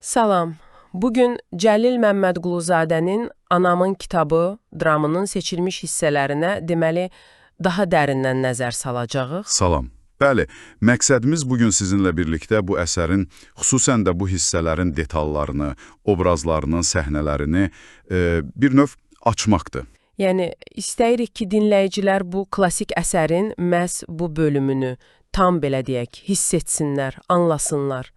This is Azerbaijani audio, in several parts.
Salam. Bugün Cəlil Məmmədquluzadənin Anamın kitabı dramının seçilmiş hissələrinə, deməli, daha dərindən nəzər salacağıq. Salam. Bəli, məqsədimiz bugün sizinlə birlikdə bu əsərin, xüsusən də bu hissələrin detallarını, obrazlarının səhnələrini bir növ açmaqdır. Yəni istəyirik ki, dinləyicilər bu klassik əsərin məhz bu bölümünü tam belə deyək, hiss etsinlər, anlasınlar.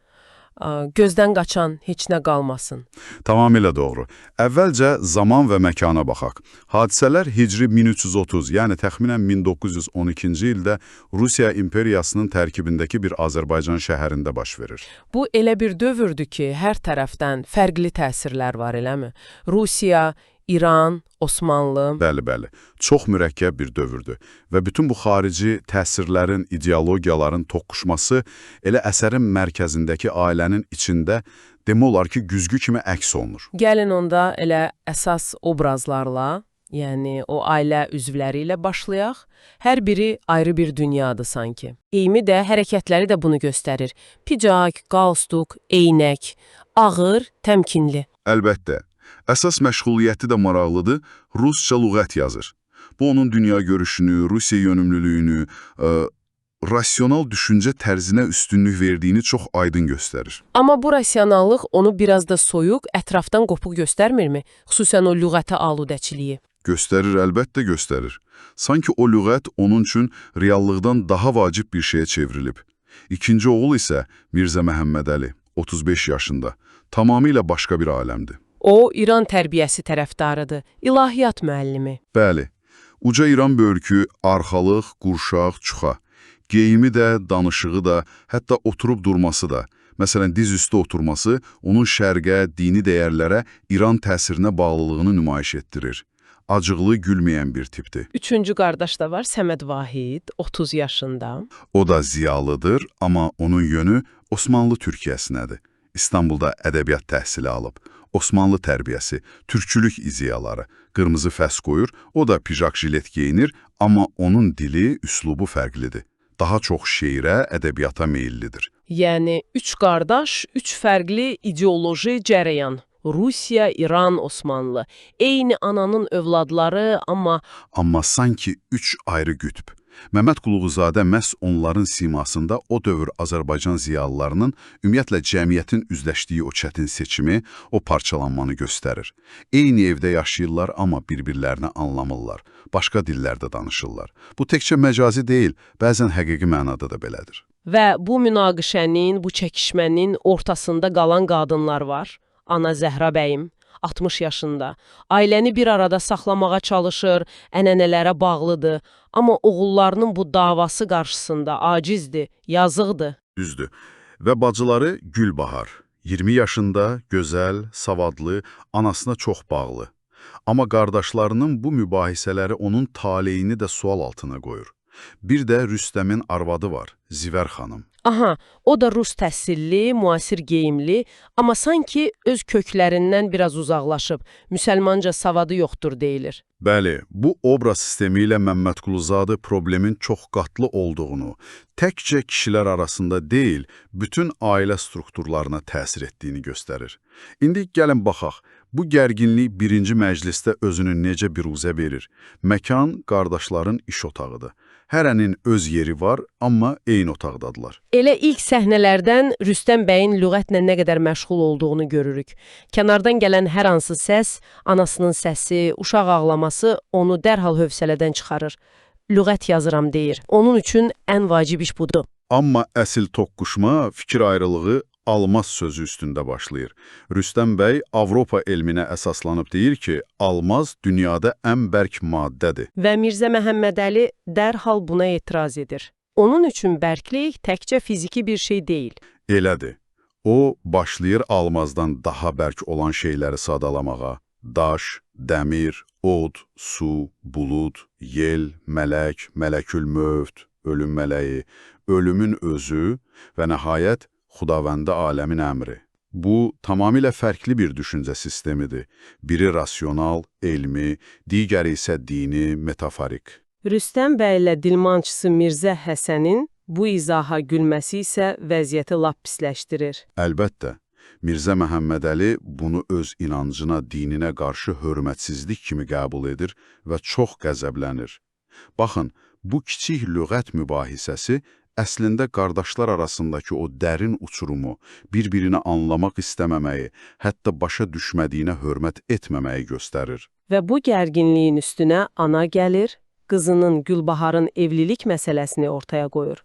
Gözdən qaçan heç nə qalmasın. Tamamilə doğru. Əvvəlcə zaman və məkana baxaq. Hadisələr Hicri 1330, yəni təxminən 1912-ci ildə Rusiya imperiyasının tərkibindəki bir Azərbaycan şəhərində baş verir. Bu elə bir dövrdür ki, hər tərəfdən fərqli təsirlər var, eləmi? Rusiya, İran, Osmanlı. Bəli, bəli. Çox mürəkkəb bir dövrdür və bütün bu xarici təsirlərin, ideologiyaların toqquşması elə əsərin mərkəzindəki ailənin içində demək olar ki, güzgü kimi əks olunur. Gəlin onda elə əsas obrazlarla, yəni o ailə üzvləri ilə başlayaq. Hər biri ayrı bir dünyadır sanki. Geyimi də, hərəkətləri də bunu göstərir. Picak, qalstuk, eynək, ağır, təmkinli. Əlbəttə. Əsas məşğuliyyəti də maraqlıdır, rusca lüğət yazır. Bu onun dünya görüşünü, Rusiya yönümlülüyünü, rasional düşüncə tərzinə üstünlük verdiyini çox aydın göstərir. Amma bu rasionallıq onu biraz da soyuq, ətrafdan qopuq göstərmirmi? Xüsusən o lüğətə aludəçiliyi. Göstərir, əlbəttə göstərir. Sanki o lüğət onun üçün reallıqdan daha vacib bir şeyə çevrilib. İkinci oğul isə Mirzə Məhəmmədəli, 35 yaşında, tamamilə başqa bir aləmdir. O, İran tərbiyəsi tərəfdarıdır, ilahiyyat müəllimi. Bəli, uca İran börkü, arxalıq, qurşaq, çuxa. Geyimi də, danışığı da, hətta oturub durması da. Məsələn, diz üstə oturması onun şərqə, dini dəyərlərə, İran təsirinə bağlılığını nümayiş etdirir. Acıqlı, gülməyən bir tipdir. Üçüncü qardaş da var, Səməd Vahid, 30 yaşında. O da ziyalıdır, amma onun yönü Osmanlı Türkiyəsinədir. İstanbulda ədəbiyyat təhsili alıb. Osmanlı tərbiyəsi, türkçülük iziyaları, qırmızı fəs qoyur, o da pijak jilet geyinir, amma onun dili, üslubu fərqlidir. Daha çox şeirə, ədəbiyyata meyillidir. Yəni üç qardaş, üç fərqli ideoloji cərəyan. Rusiya, İran, Osmanlı. Eyni ananın övladları, amma Amma sanki üç ayrı qütb. Məmməd Quluzadə məhz onların simasında o dövr Azərbaycan ziyalılarının, ümumiyyətlə cəmiyyətin üzləşdiyi o çətin seçimi, o parçalanmanı göstərir. Eyni evdə yaşayırlar, amma bir-birlərini anlamırlar. Başqa dillərdə danışırlar. Bu təkcə məcazi deyil, bəzən həqiqi mənada da belədir. Və bu münaqişənin, bu çəkişmənin ortasında qalan qadınlar var. Ana Zəhra bəyim, 60 yaşında. Ailəni bir arada saxlamağa çalışır, ənənələrə bağlıdır. Amma oğullarının bu davası qarşısında acizdir, yazıqdır. Düzdür. Və bacıları Gülbahar, 20 yaşında, gözəl, savadlı, anasına çox bağlı. Amma qardaşlarının bu mübahisələri onun taleyini də sual altına qoyur. Bir də Rüstəmin arvadı var, Zivər xanım. Aha, o da rus təhsilli, müasir geyimli, amma sanki öz köklərindən biraz uzaqlaşıb, müsəlmanca savadı yoxdur deyilir. Bəli, bu obraz sistemi ilə Məmmədquluzadə problemin çox qatlı olduğunu, təkcə kişilər arasında deyil, bütün ailə strukturlarına təsir etdiyini göstərir. İndi gəlin baxaq, bu gərginlik birinci məclisdə özünü necə biruzə verir? Məkan qardaşların iş otağıdır. Hərənin öz yeri var, amma eyni otaqdadırlar. Elə ilk səhnələrdən Rüstəm bəyin lüğətlə nə qədər məşğul olduğunu görürük. Kənardan gələn hər hansı səs, anasının səsi, uşaq ağlaması onu dərhal hövsələdən çıxarır. Lüğət yazıram deyir. Onun üçün ən vacib iş budur. Amma əsl toqquşma, fikir ayrılığı almaz sözü üstündə başlayır. Rüstəm bəy Avropa elminə əsaslanıb deyir ki, almaz dünyada ən bərk maddədir. Və Mirzə Məhəmmədəli dərhal buna etiraz edir. Onun üçün bərklik təkcə fiziki bir şey deyil. Elədir. O, başlayır almazdan daha bərk olan şeyləri sadalamağa. Daş, dəmir, od, su, bulud, yel, mələk, mələkül mövt, ölüm mələyi, ölümün özü və nəhayət Xudavəndə aləmin əmri. Bu, tamamilə fərqli bir düşüncə sistemidir. Biri rasional, elmi, digəri isə dini, metaforik. Rüstəm bəylə dilmançısı Mirzə Həsənin bu izaha gülməsi isə vəziyyəti lap pisləşdirir. Əlbəttə. Mirzə Məhəmmədəli bunu öz inancına, dininə qarşı hörmətsizlik kimi qəbul edir və çox qəzəblənir. Baxın, bu kiçik lüğət mübahisəsi əslində qardaşlar arasındakı o dərin uçurumu, bir-birini anlamaq istəməməyi, hətta başa düşmədiyinə hörmət etməməyi göstərir. Və bu gərginliyin üstünə ana gəlir, qızının Gülbaharın evlilik məsələsini ortaya qoyur.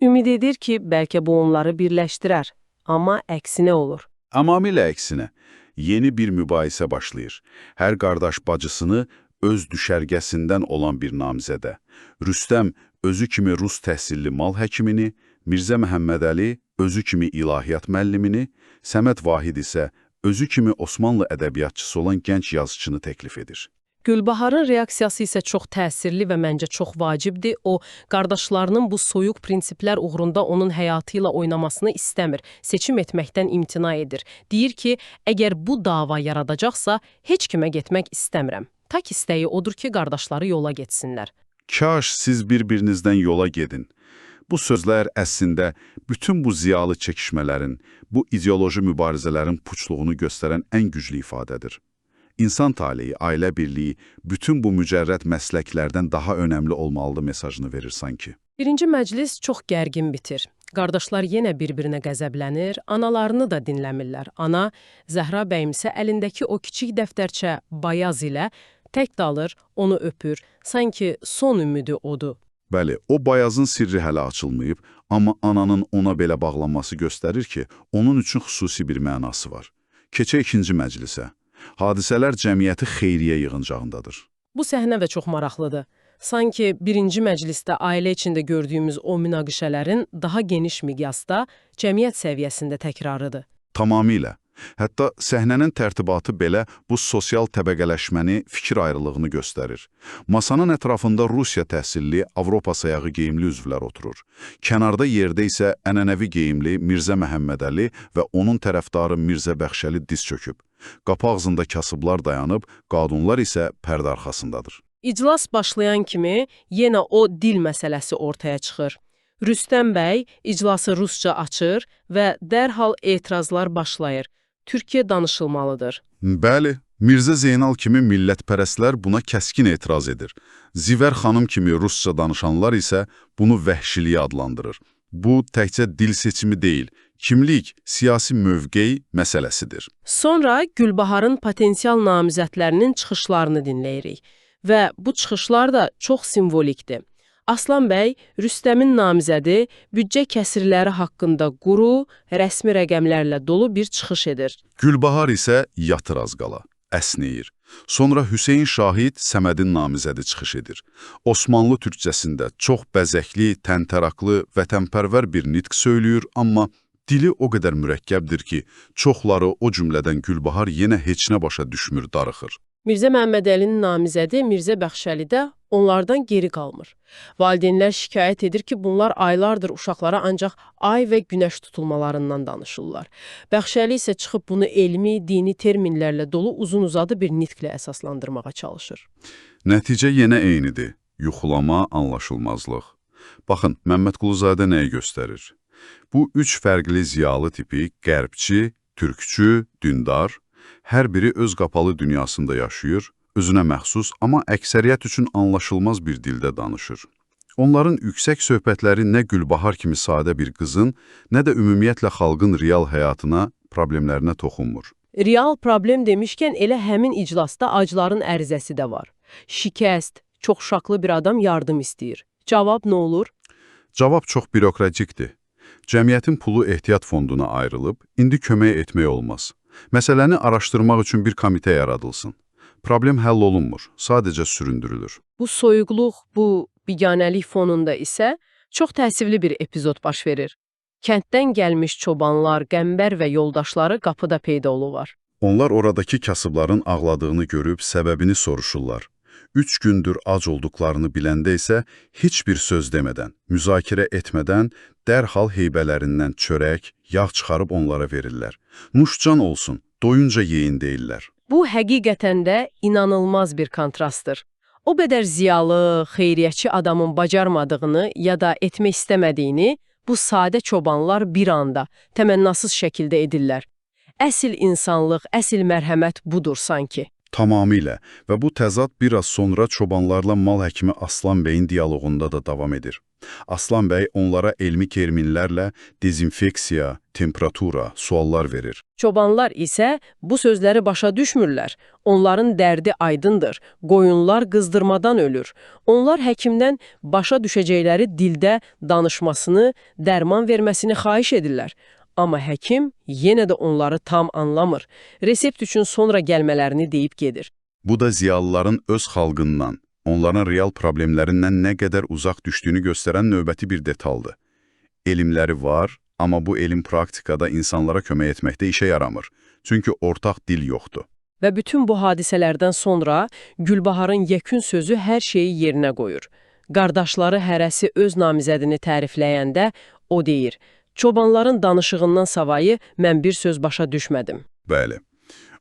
Ümid edir ki, bəlkə bu onları birləşdirər, amma əksinə olur. Tamamilə əksinə, yeni bir mübahisə başlayır. Hər qardaş bacısını öz düşərgəsindən olan bir namizədə, Rüstəm özü kimi rus təhsilli mal həkimini, Mirzə Məhəmmədəli özü kimi ilahiyyat müəllimini, Səməd Vahid isə özü kimi Osmanlı ədəbiyyatçısı olan gənc yazıçını təklif edir. Gülbaharın reaksiyası isə çox təsirli və məncə çox vacibdir. O, qardaşlarının bu soyuq prinsiplər uğrunda onun həyatı ilə oynamasını istəmir. Seçim etməkdən imtina edir. Deyir ki, əgər bu dava yaradacaqsa, heç kimə getmək istəmirəm. Tak istəyi odur ki, qardaşları yola getsinlər. Kaş siz bir-birinizdən yola gedin. Bu sözlər əslində bütün bu ziyalı çəkişmələrin, bu ideoloji mübarizələrin puçluğunu göstərən ən güclü ifadədir. İnsan taleyi, ailə birliyi bütün bu mücərrəd məsləklərdən daha önəmli olmalıdır mesajını verir sanki. Birinci məclis çox gərgin bitir. Qardaşlar yenə bir-birinə qəzəblənir, analarını da dinləmirlər. Ana, Zəhra bəyim isə əlindəki o kiçik dəftərçə bayaz ilə tək dalır, onu öpür. Sanki son ümidi odur. Bəli, o bayazın sirri hələ açılmayıb, amma ananın ona belə bağlanması göstərir ki, onun üçün xüsusi bir mənası var. Keçək ikinci məclisə. Hadisələr cəmiyyəti xeyriyyə yığıncağındadır. Bu səhnə də çox maraqlıdır. Sanki birinci məclisdə ailə içində gördüyümüz o münaqişələrin daha geniş miqyasda, cəmiyyət səviyyəsində təkrarıdır. Tamamilə. Hətta səhnənin tərtibatı belə bu sosial təbəqələşməni, fikir ayrılığını göstərir. Masanın ətrafında Rusiya təhsilli, Avropa sayağı geyimli üzvlər oturur. Kənarda yerdə isə ənənəvi geyimli Mirzə Məhəmmədəli və onun tərəfdarı Mirzə Bəxşəli diz çöküb. Qapı ağzında kasıblar dayanıb, qadınlar isə pərdə arxasındadır. İclas başlayan kimi yenə o dil məsələsi ortaya çıxır. Rüstəm bəy iclası rusca açır və dərhal etirazlar başlayır. Türkiyə danışılmalıdır. Bəli, Mirzə Zeynal kimi millətpərəstlər buna kəskin etiraz edir. Zivər xanım kimi rusca danışanlar isə bunu vəhşiliyi adlandırır. Bu, təkcə dil seçimi deyil, kimlik, siyasi mövqe məsələsidir. Sonra Gülbaharın potensial namizədlərinin çıxışlarını dinləyirik və bu çıxışlar da çox simvolikdir. Aslan bəy, Rüstəmin namizədi, büdcə kəsirləri haqqında quru, rəsmi rəqəmlərlə dolu bir çıxış edir. Gülbahar isə yatır az qala, əsnəyir. Sonra Hüseyn Şahid Səmədin namizədi çıxış edir. Osmanlı türkcəsində çox bəzəkli, təntəraqlı, vətənpərvər bir nitq söylüyür, amma dili o qədər mürəkkəbdir ki, çoxları o cümlədən Gülbahar yenə heç nə başa düşmür, darıxır. Mirzə Məmmədəlinin namizədi Mirzə Bəxşəli də onlardan geri qalmır. Valideynlər şikayət edir ki, bunlar aylardır uşaqlara ancaq ay və günəş tutulmalarından danışırlar. Bəxşəli isə çıxıb bunu elmi, dini terminlərlə dolu uzun-uzadı bir nitqlə əsaslandırmağa çalışır. Nəticə yenə eynidir. Yuxulama, anlaşılmazlıq. Baxın, Məmməd Quluzadə nəyi göstərir? Bu üç fərqli ziyalı tipi, qərbçi, türkçü, dündar, hər biri öz qapalı dünyasında yaşayır, özünə məxsus, amma əksəriyyət üçün anlaşılmaz bir dildə danışır. Onların yüksək söhbətləri nə Gülbahar kimi sadə bir qızın, nə də ümumiyyətlə xalqın real həyatına, problemlərinə toxunmur. Real problem demişkən elə həmin iclasda acların ərizəsi də var. Şikəst, çox uşaqlı bir adam yardım istəyir. Cavab nə olur? Cavab çox bürokratikdir. Cəmiyyətin pulu ehtiyat fonduna ayrılıb, indi kömək etmək olmaz. Məsələni araşdırmaq üçün bir komitə yaradılsın. Problem həll olunmur, sadəcə süründürülür. Bu soyuqluq, bu biganəlik fonunda isə çox təsirli bir epizod baş verir. Kənddən gəlmiş çobanlar, Qəmbər və yoldaşları qapıda peyda olurlar. Onlar oradakı kasıbların ağladığını görüb səbəbini soruşurlar. 3 gündür ac olduqlarını biləndə isə heç bir söz demədən, müzakirə etmədən dərhal heybələrindən çörək, yağ çıxarıb onlara verirlər. Nuşcan olsun, doyunca yeyin deyirlər. Bu həqiqətən də inanılmaz bir kontrastdır. O qədər ziyalı, xeyriyyətçi adamın bacarmadığını ya da etmək istəmədiyini bu sadə çobanlar bir anda təmənnasız şəkildə edirlər. Əsl insanlıq, əsl mərhəmət budur sanki. Tamamilə. Və bu təzad biraz sonra çobanlarla mal həkimi Aslan bəyin dialoqunda da davam edir. Aslan bəy onlara elmi terminlərlə dezinfeksiya, temperatura, suallar verir. Çobanlar isə bu sözləri başa düşmürlər. Onların dərdi aydındır. Qoyunlar qızdırmadan ölür. Onlar həkimdən başa düşəcəkləri dildə danışmasını, dərman verməsini xahiş edirlər. Amma həkim yenə də onları tam anlamır. Resept üçün sonra gəlmələrini deyib gedir. Bu da ziyalıların öz xalqından, onların real problemlərindən nə qədər uzaq düşdüyünü göstərən növbəti bir detaldır. Elmləri var, amma bu elm praktikada insanlara kömək etməkdə işə yaramır. Çünki ortaq dil yoxdur. Və bütün bu hadisələrdən sonra Gülbaharın yekun sözü hər şeyi yerinə qoyur. Qardaşları hərəsi öz namizədini tərifləyəndə o deyir: "Çobanların danışığından savayı mən bir söz başa düşmədim." Bəli.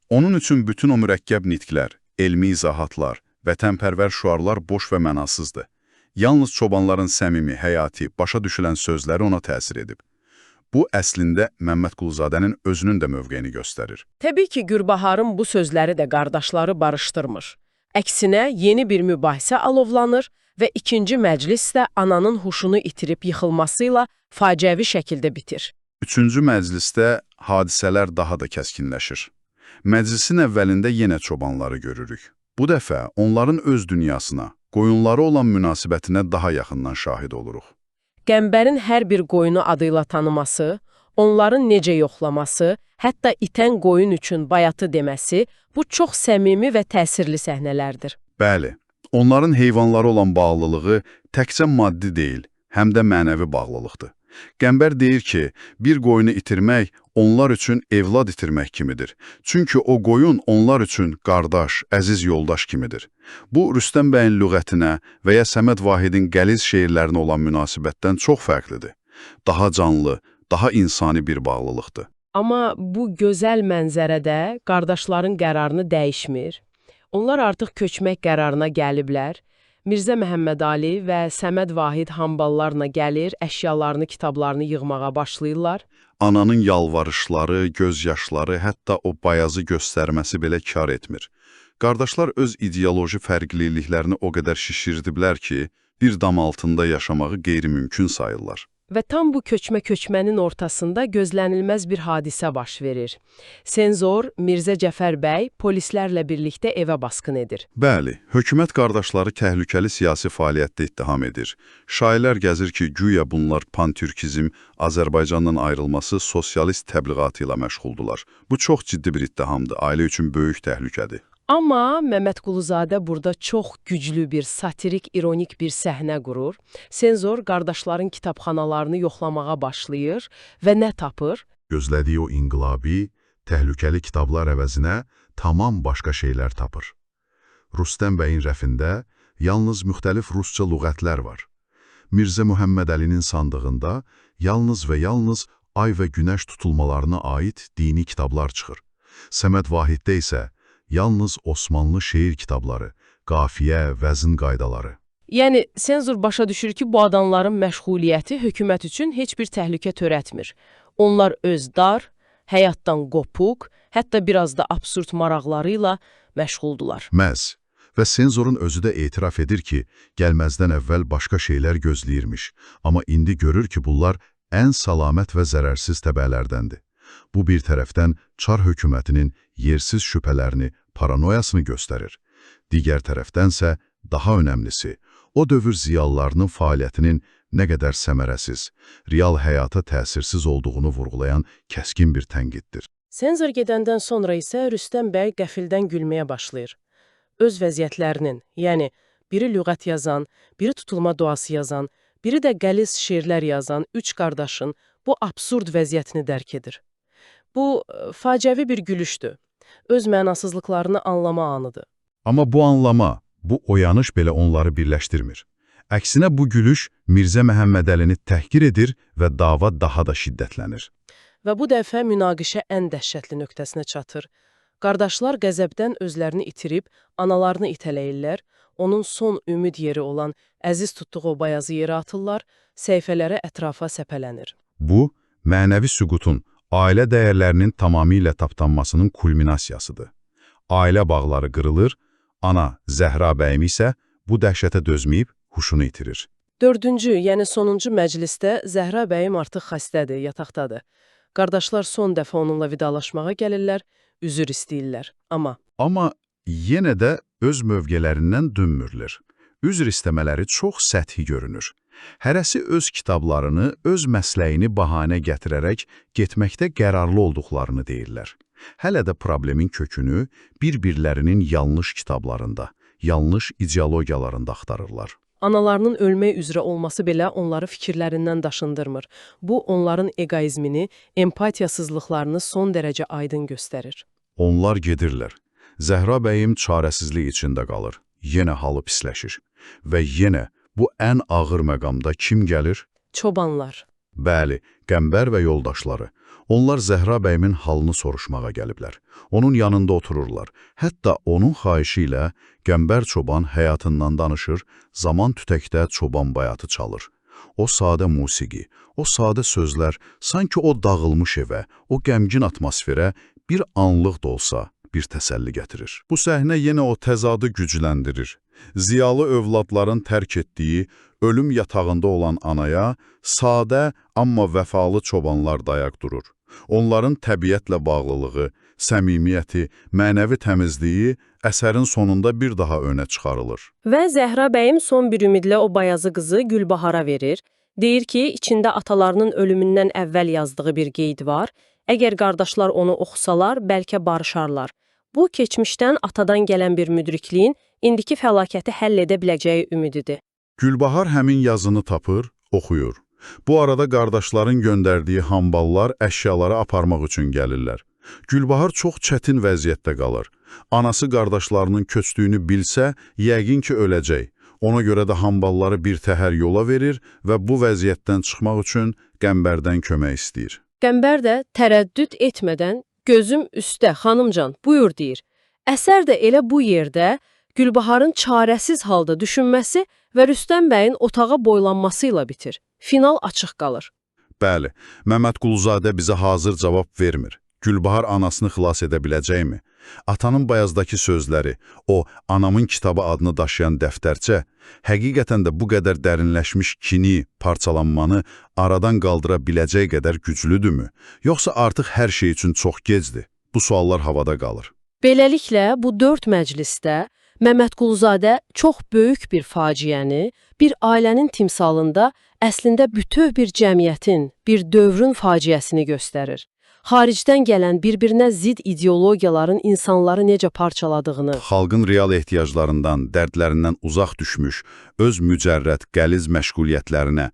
Onun üçün bütün o mürəkkəb nitqlər, elmi izahatlar, vətənpərvər şüarlar boş və mənasızdır. Yalnız çobanların səmimi, həyati, başa düşülən sözləri ona təsir edib. Bu, əslində Məmməd Quluzadənin özünün də mövqeyini göstərir. Təbii ki, Gülbaharın bu sözləri də qardaşları barışdırmır. Əksinə yeni bir mübahisə alovlanır və ikinci məclis də ananın huşunu itirib yıxılmasıyla faciəvi şəkildə bitir. Üçüncü məclisdə hadisələr daha da kəskinləşir. Məclisin əvvəlində yenə çobanları görürük. Bu dəfə onların öz dünyasına, qoyunlara olan münasibətinə daha yaxından şahid oluruq. Qəmbərin hər bir qoyunu adıyla tanıması, onların necə yoxlaması, hətta itən qoyun üçün bayatı deməsi bu çox səmimi və təsirli səhnələrdir. Bəli, onların heyvanlara olan bağlılığı təkcə maddi deyil, həm də mənəvi bağlılıqdır. Qəmbər deyir ki, bir qoyunu itirmək onlar üçün evlad itirmək kimidir. Çünki o qoyun onlar üçün qardaş, əziz yoldaş kimidir. Bu, Rüstəm bəyin lüğətinə və ya Səməd Vahidin qəliz şeirlərinə olan münasibətdən çox fərqlidir. Daha canlı, daha insani bir bağlılıqdır. Amma bu gözəl mənzərədə qardaşların qərarını dəyişmir. Onlar artıq köçmək qərarına gəliblər. Mirzə Məhəmməd Ali və Səməd Vahid hamballarla gəlir, əşyalarını, kitablarını yığmağa başlayırlar. Ananın yalvarışları, göz yaşları, hətta o bayazı göstərməsi belə kar etmir. Qardaşlar öz ideoloji fərqliliklərini o qədər şişirdiblər ki, bir dam altında yaşamağı qeyri-mümkün sayırlar. Və tam bu köçmənin ortasında gözlənilməz bir hadisə baş verir. Senzor Mirzə Cəfər bəy polislərlə birlikdə evə basqın edir. Bəli, hökumət qardaşları təhlükəli siyasi fəaliyyətdə ittiham edir. Şairlər gəzir ki, güya bunlar pantürkizm, Azərbaycandan ayrılması sosialist təbliğatı ilə məşğuldular. Bu çox ciddi bir ittihamdır, ailə üçün böyük təhlükədir. Amma Məmməd Quluzadə burada çox güclü bir satirik, ironik bir səhnə qurur. Senzor qardaşların kitabxanalarını yoxlamağa başlayır və nə tapır? Gözlədiyi o inqilabi, təhlükəli kitablar əvəzinə tamam başqa şeylər tapır. Rüstəm bəyin rəfində yalnız müxtəlif rusca lüğətlər var. Mirzə Məhəmməd Əlinin sandığında yalnız və yalnız ay və günəş tutulmalarına aid dini kitablar çıxır. Səməd Vahiddə isə yalnız Osmanlı şeir kitabları, qafiyə, vəzin qaydaları. Yəni senzor başa düşür ki, bu adamların məşğuliyyəti hökumət üçün heç bir təhlükə törətmir. Onlar öz dar, həyatdan qopuq, hətta biraz da absurd maraqları ilə məşğuldular. Məhz və senzorun özü də etiraf edir ki, gəlməzdən əvvəl başqa şeylər gözləyirmiş, amma indi görür ki, bunlar ən salamət və zərərsiz təbəələrdəndir. Bu bir tərəfdən Çar hökumətinin yersiz şübhələrini, paranoyasını göstərir. Digər tərəfdənsə, daha önəmlisi, o dövr ziyalılarının fəaliyyətinin nə qədər səmərəsiz, real həyata təsirsiz olduğunu vurğulayan kəskin bir tənqiddir. Senzor gedəndən sonra isə Rüstəm bəy qəfildən gülməyə başlayır. Öz vəziyyətlərinin, yəni biri lüğət yazan, biri tutulma duası yazan, biri də qəliz şeirlər yazan üç qardaşın bu absurd vəziyyətini dərk edir. Bu faciəvi bir gülüşdür. Öz mənasızlıqlarını anlama anıdır. Amma bu anlama, bu oyanış belə onları birləşdirmir. Əksinə bu gülüş Mirzə Məhəmmədəlini təhqir edir və dava daha da şiddətlənir. Və bu dəfə münaqişə ən dəhşətli nöqtəsinə çatır. Qardaşlar qəzəbdən özlərini itirib, analarını itələyirlər, onun son ümid yeri olan əziz tutduğu o bayazı yerə atırlar, səhifələri ətrafa səpələnir. Bu, mənəvi süqutun, Ailə dəyərlərinin tamamilə tapdanmasının kulminasiyasıdır. Ailə bağları qırılır, ana Zəhra bəyim isə bu dəhşətə dözməyib huşunu itirir. Dördüncü, yəni sonuncu məclisdə Zəhra bəyim artıq xəstədir, yataqdadır. Qardaşlar son dəfə onunla vidalaşmağa gəlirlər, üzr istəyirlər. Amma Amma yenə də öz mövqələrindən dönmürlər. Üzr istəmələri çox səthi görünür. Hərəsi öz kitablarını, öz məsləyini bahanə gətirərək getməkdə qərarlı olduqlarını deyirlər. Hələ də problemin kökünü bir-birlərinin yanlış kitablarında, yanlış ideologiyalarında axtarırlar. Analarının ölmək üzrə olması belə onları fikirlərindən daşındırmır. Bu, onların egoizmini, empatiyasızlıqlarını son dərəcə aydın göstərir. Onlar gedirlər. Zəhra bəyim çarəsizlik içində qalır. Yenə halı pisləşir. Və yenə bu ən ağır məqamda kim gəlir? Çobanlar. Bəli, Qəmbər və yoldaşları. Onlar Zəhra bəyimin halını soruşmağa gəliblər. Onun yanında otururlar. Hətta onun xahişi ilə Qəmbər çoban həyatından danışır, zaman tütəkdə çoban bayatı çalır. O sadə musiqi, o sadə sözlər sanki o dağılmış evə, o qəmgin atmosferə bir anlıq da olsa bir təsəlli gətirir. Bu səhnə yenə o təzadı gücləndirir. Ziyalı övladların tərk etdiyi, ölüm yatağında olan anaya sadə, amma vəfalı çobanlar dayaq durur. Onların təbiətlə bağlılığı, səmimiyyəti, mənəvi təmizliyi əsərin sonunda bir daha önə çıxarılır. Və Zəhra bəyim son bir ümidlə o bayazı qızı Gülbahara verir. Deyir ki, içində atalarının ölümündən əvvəl yazdığı bir qeyd var. Əgər qardaşlar onu oxusalar, bəlkə barışarlar. Bu, keçmişdən atadan gələn bir müdrikliyin indiki fəlakəti həll edə biləcəyi ümididir. Gülbahar həmin yazını tapır, oxuyur. Bu arada qardaşların göndərdiyi hamballar əşyaları aparmaq üçün gəlirlər. Gülbahar çox çətin vəziyyətdə qalır. Anası qardaşlarının köçdüyünü bilsə, yəqin ki öləcək. Ona görə də hambalları bir təhər yola verir və bu vəziyyətdən çıxmaq üçün Qəmbərdən kömək istəyir. Qəmbər də tərəddüd etmədən gözüm üstə xanımcan buyur deyir. Əsər də elə bu yerdə Gülbaharın çarəsiz halda düşünməsi və Rüstəm bəyin otağa boylanması ilə bitir. Final açıq qalır. Bəli, Məmməd Quluzadə bizə hazır cavab vermir. Gülbahar anasını xilas edə biləcəkmi? Atanın bayazdakı sözləri, o anamın kitabı adını daşıyan dəftərçə, həqiqətən də bu qədər dərinləşmiş kini, parçalanmanı aradan qaldıra biləcək qədər güclüdürmü? Yoxsa artıq hər şey üçün çox gecdir? Bu suallar havada qalır. Beləliklə, bu dörd məclisdə Məmməd Quluzadə çox böyük bir faciəni, bir ailənin timsalında əslində bütöv bir cəmiyyətin, bir dövrün faciəsini göstərir. Xaricdən gələn bir-birinə zidd ideologiyaların insanları necə parçaladığını, Xalqın real ehtiyaclarından, dərdlərindən uzaq düşmüş, öz mücərrəd, qəliz məşğuliyyətlərinə,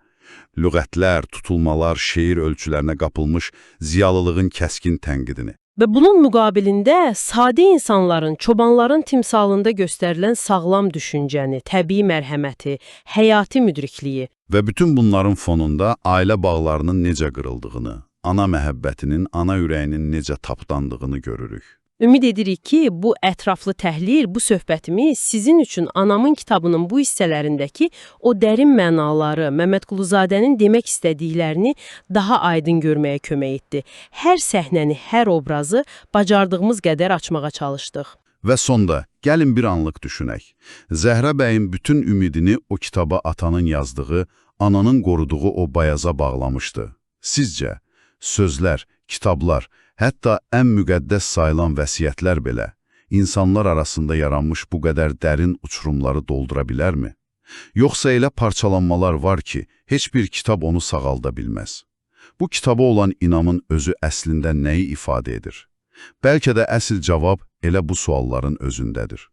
lüğətlər, tutulmalar, şeir ölçülərinə qapılmış ziyalılığın kəskin tənqidini. Və bunun müqabilində sadə insanların, çobanların timsalında göstərilən sağlam düşüncəni, təbii mərhəməti, həyati müdrikliyi. Və bütün bunların fonunda ailə bağlarının necə qırıldığını, ana məhəbbətinin, ana ürəyinin necə tapdandığını görürük. Ümid edirik ki, bu ətraflı təhlil, bu söhbətimiz sizin üçün Anamın kitabının bu hissələrindəki o dərin mənaları, Məmməd Quluzadənin demək istədiklərini daha aydın görməyə kömək etdi. Hər səhnəni, hər obrazı bacardığımız qədər açmağa çalışdıq. Və sonda, gəlin bir anlıq düşünək. Zəhra bəyin bütün ümidini o kitaba atanın yazdığı, ananın qoruduğu o bayaza bağlamışdı. Sizcə, sözlər, kitablar, hətta ən müqəddəs sayılan vəsiyyətlər belə insanlar arasında yaranmış bu qədər dərin uçurumları doldura bilərmi? Yoxsa elə parçalanmalar var ki, heç bir kitab onu sağalda bilməz. Bu kitaba olan inamın özü əslində nəyi ifadə edir? Bəlkə də əsl cavab elə bu sualların özündədir.